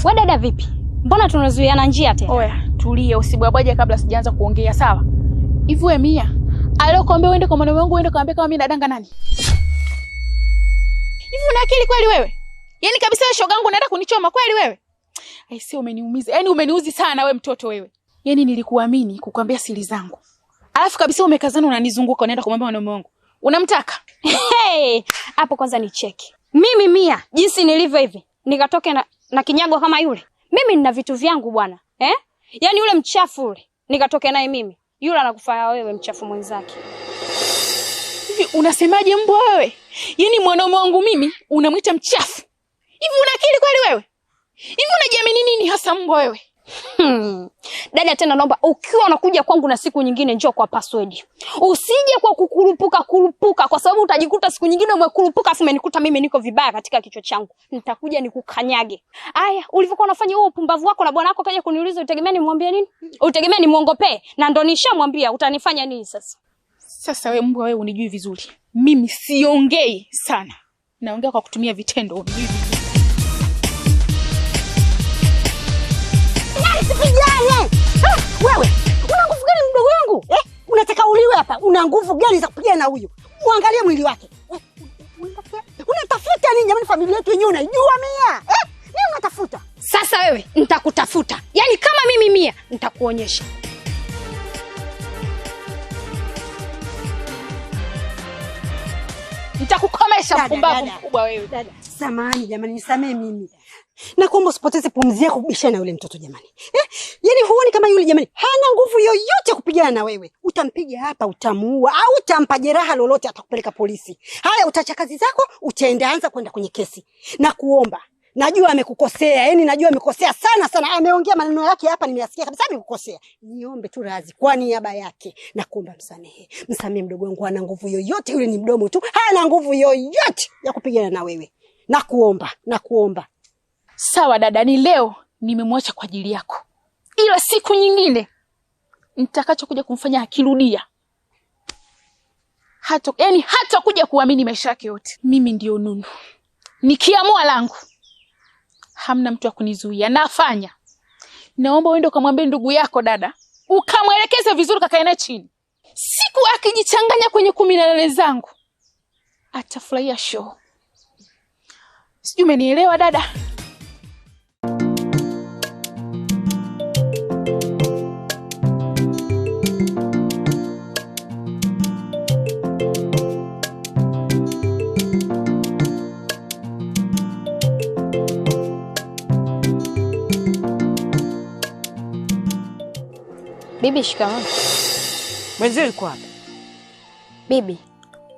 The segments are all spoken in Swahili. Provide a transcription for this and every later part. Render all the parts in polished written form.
Wewe dada vipi? Mbona tunazuiana njia tena? Oya, tulia usibwabwaje kabla sijaanza kuongea, sawa? Hivi wewe Mia, aliyokuambia uende kwa mwanaume wangu uende kaambia kama mimi nadanga nani? Hivi una akili kweli wewe? Yaani kabisa wewe shogangu unaenda kunichoma kweli wewe? Aisee, umeniumiza. Yaani umeniuzi sana wewe mtoto wewe. Yaani nilikuamini kukwambia siri zangu. Alafu kabisa umekazana unanizunguka unaenda kumwambia mwanaume wangu. Unamtaka? Hey, hapo kwanza ni cheki. Mimi Mia, jinsi nilivyo hivi, nikatoke na kinyago kama yule. Mimi nina vitu vyangu bwana, eh? Yaani yule mchafu yule, nikatoke naye mimi. Yule anakufanya wewe mchafu mwenzake. Hivi unasemaje mbwa wewe? Yaani mwanaume wangu mimi unamuita mchafu? Hivi una akili kweli wewe? Hivi unajiamini nini hasa mbwa wewe? Dada tena naomba ukiwa unakuja kwangu na siku nyingine njoo kwa password. Usije kwa kukurupuka kurupuka kwa sababu utajikuta siku nyingine umekurupuka afu umenikuta mimi niko vibaya katika kichwa changu. Nitakuja nikukanyage. Aya, ulivyokuwa unafanya huo upumbavu wako na bwana wako kaja kuniuliza utegemea nimwambie nini? Utegemea nimuongopee? Na ndo nishamwambia utanifanya nini sasa? Sasa wewe mbwa wewe unijui vizuri. Mimi siongei sana. Naongea kwa kutumia vitendo, unijui vizuri. Wewe, una nguvu gani mdogo wangu? Unataka uliwe hapa? Una nguvu gani za kupigana na huyu? Muangalie mwili wake. Unatafuta nini jamani? Familia yetu yenyewe unaijua Mia? Nini unatafuta? Sasa wewe nitakutafuta. Yaani kama mimi Mia nitakuonyesha. Nitakukomesha mpumbavu mkubwa wewe. Dada, samahani jamani, nisamee mimi. Na kuomba usipoteze pumzi yako kubishana na yule mtoto jamani. Yaani huoni kama yule jamani hana nguvu yoyote kupigana na wewe. Utampiga hapa utamuua au utampa jeraha lolote atakupeleka polisi. Haya, utaacha kazi zako, utaenda anza kwenda kwenye kesi. Na kuomba, najua amekukosea, yaani najua amekosea sana sana. Ameongea maneno yake hapa nimeyasikia kabisa amekukosea. Niombe tu radhi kwa niaba yake na kuomba msamehe. Msamehe mdogo wangu, hana nguvu yoyote yule, ni mdomo tu. Hana nguvu yoyote ya kupigana na wewe. Na kuomba, na kuomba. Sawa dada, ni leo nimemwacha kwa ajili yako. Ila siku nyingine nitakachokuja kumfanya akirudia, hata hata kuja kuamini maisha yake yote. Mimi ndio Nunu. Nikiamua langu hamna mtu akunizuia, nafanya. Naomba uende ukamwambie ndugu yako dada, ukamwelekeze vizuri, kakae naye chini. Siku akijichanganya kwenye 18 zangu atafurahia show. Sijui umenielewa dada? Bibi, shikamoo. Mwenzio yuko wapi? Bibi,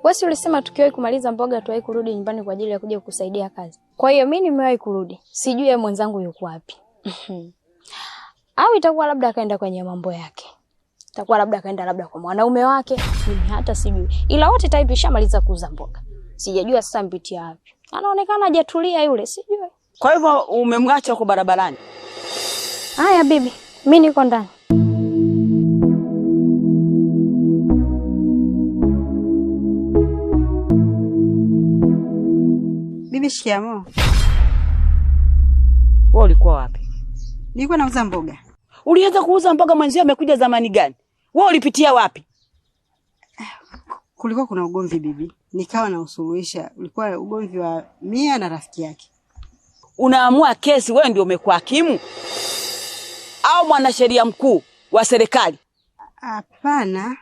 wewe si ulisema tukiwahi kumaliza mboga tuwahi kurudi nyumbani kwa ajili ya kuja kukusaidia kazi? Kwa hiyo mimi nimewahi kurudi. Sijui yeye mwenzangu yuko wapi. Au itakuwa labda akaenda kwenye mambo yake. Itakuwa labda akaenda labda kwa mwanaume wake, mimi hata sijui. Ila wote tayari tushamaliza kuuza mboga. Sijajua sasa mpitia wapi. Anaonekana hajatulia yule, sijui. Kwa hivyo umemwacha huko barabarani? Haya bibi, mimi niko ndani. Bibi, shikamoo. Wewe ulikuwa wapi? Nilikuwa nauza mboga. Ulianza kuuza mboga mwenzio amekuja zamani gani? Wewe ulipitia wapi? Kulikuwa kuna ugomvi bibi, nikawa na usuluhisha. Ulikuwa ugomvi wa Mia na rafiki yake. Unaamua kesi wewe ndio umekuwa hakimu au mwanasheria mkuu wa serikali? Hapana,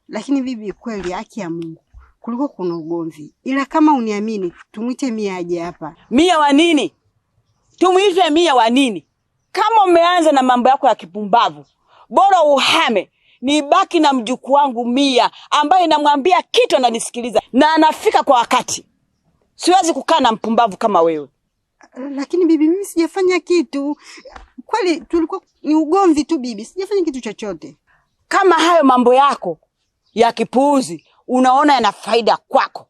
lakini bibi, kweli haki ya Mungu kulikuwa kuna ugomvi. Ila kama uniamini, tumuite Mia aje hapa. Mia wa nini? Tumuite Mia wa nini? Kama umeanza na mambo yako ya kipumbavu, bora uhame. Nibaki na mjukuu wangu Mia ambaye namwambia kitu ananisikiliza na anafika kwa wakati. Siwezi kukaa na mpumbavu kama wewe. Lakini bibi, mimi sijafanya kitu. Kweli tulikuwa ni ugomvi tu bibi, sijafanya kitu chochote. Kama hayo mambo yako ya kipuuzi unaona yana faida kwako,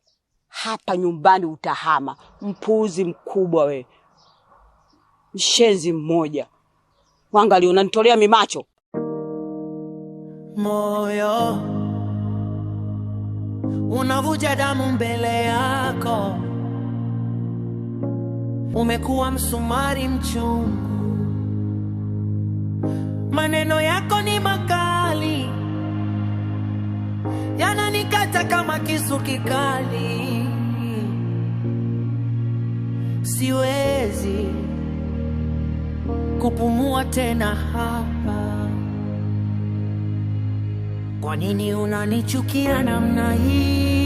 hapa nyumbani utahama. Mpuuzi mkubwa wewe. Mshenzi mmoja. Wangali unanitolea mimacho. Moyo unavuja damu mbele yako, umekuwa msumari mchungu. Maneno yako ni makali, yananikata kama kisu kikali. Siwezi kupumua tena hapa. Kwa nini unanichukia namna hii?